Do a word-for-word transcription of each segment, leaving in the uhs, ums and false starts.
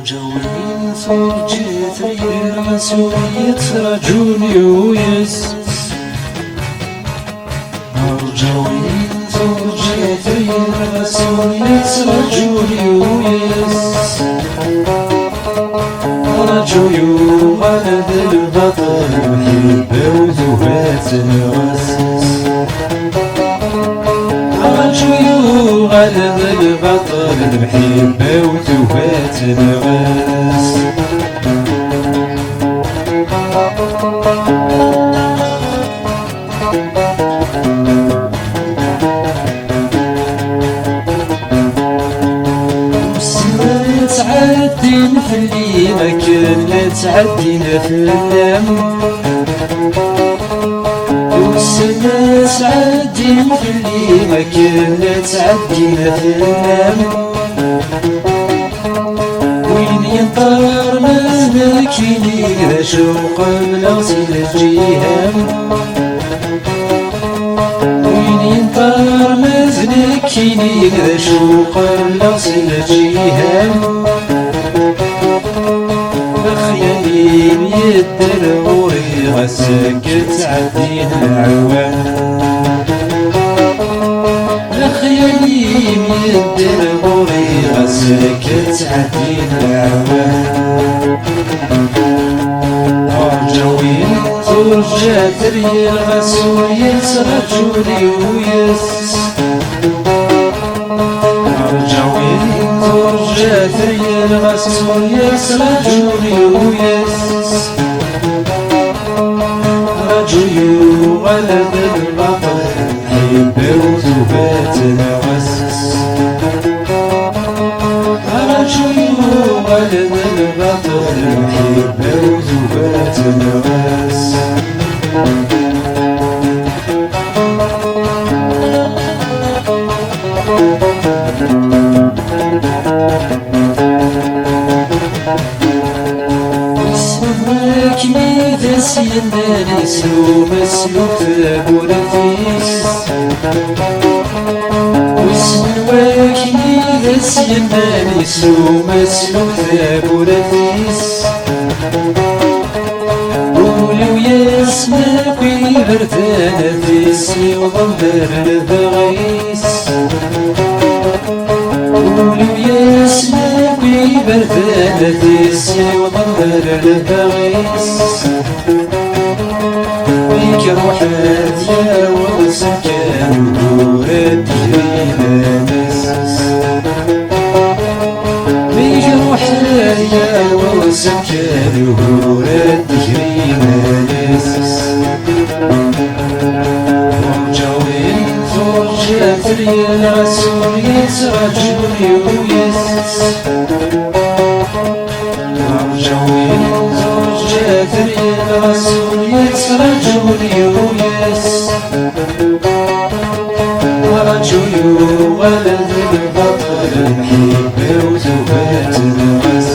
Ǧawin turǧa tayri ɣas ur yettraǧu yuyes. Ǧawin turǧa tayri ɣas ur yettraǧu yuyes. Ṛǧu yuɣal d lbaṭel, lḥibba-w tuba tenɣes. Ṛǧu yuɣal d lbaṭel, lḥibba-w tuba tenɣes. Ussan ttɛeddin fell-i akken la ttɛeddin fell-am. Ussan ttɛeddin fell-i akken la ttɛeddin fell-am. Win yenṭerren nekkini d acu qebleɣ si lǧiha-m. Win yenṭerren nekkini d acu qebleɣ si lǧiha-m. Lexyal-im yedder ɣur-i ɣas akka ttɛeddin leɛwam. Lexyal-im yedder ɣur-i ɣas akka ttɛeddin leɛwam. Ṛǧu win turǧa teryel ɣas ur yettraǧu yuyes. Ṛǧu win turǧa teryel ɣas ur yettraǧu yuyes. Ṛǧu yuɣal d lbaṭel, lḥibba-w tuba tenɣes. Ṛǧu yuɣal d lbaṭel, lḥibba-w tuba tenɣes. Wissen wakken i d as-yennan isumas lufta n wurrif-is. Wissen wakken i d as-yennan isumas lufta n wurrif-is. Ul-iw yasmi akk iberdan ad t-issiwḍen ar lebɣi-s. Ul-iw yasmi akk iberdan ad t-issiwḍen ar lebɣi-s. Mi iruḥ ad yaweḍ s amkan ur ad d-yegri iman-is. Mi iruḥ ad yaweḍ s amkan ur ad d-yegri iman-is. Turǧa win turǧa teryel ɣas ur yettraǧu yuyes. Ṛǧu win turǧa teryel ɣas ur yettraǧu yuyes. Ṛǧu yuɣal d lbaṭel, lḥibba-w tuba tenɣes.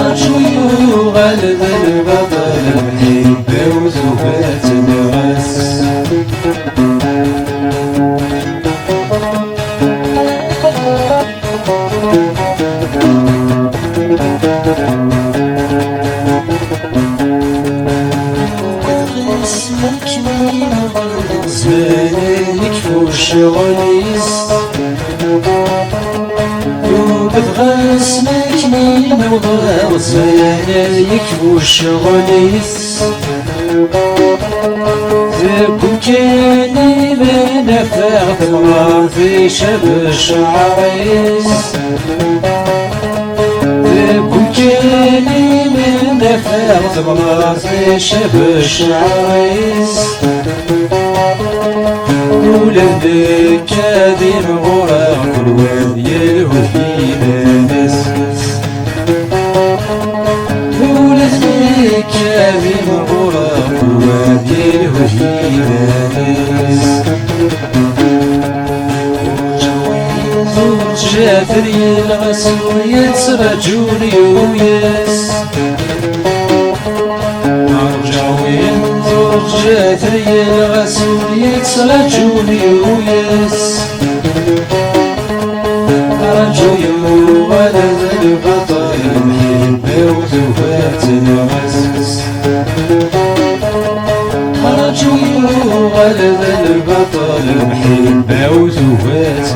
Ṛǧu yuɣal d lbaṭel, lḥibba-w tuba tenɣes. Zzman yekfu ccɣel-is. Yewwet ɣas makken imawḍ zzman yekfu ccɣel-is. Deg umkan-im nafeɣ temɣart icab ccɛer-is. Deg umkan-im nafeɣ temɣart icab ccɛer-is. Ula d nekk ad imɣureɣ kul wad yelhu d yiman-is. Ula d nekk ad imɣureɣ kul wad yelhu d yiman-is. Ur ǧǧa teryel ɣas ur yettraǧu yuyes. Ṛǧu win turǧa teryel ɣas ur yettraǧu yuyes. Ṛǧu Uɣal d lbaṭel, mḥibba-w tufa-tt lɣasis. Rǧu, uɣal d lbaṭel, mḥibba-w tufa-tt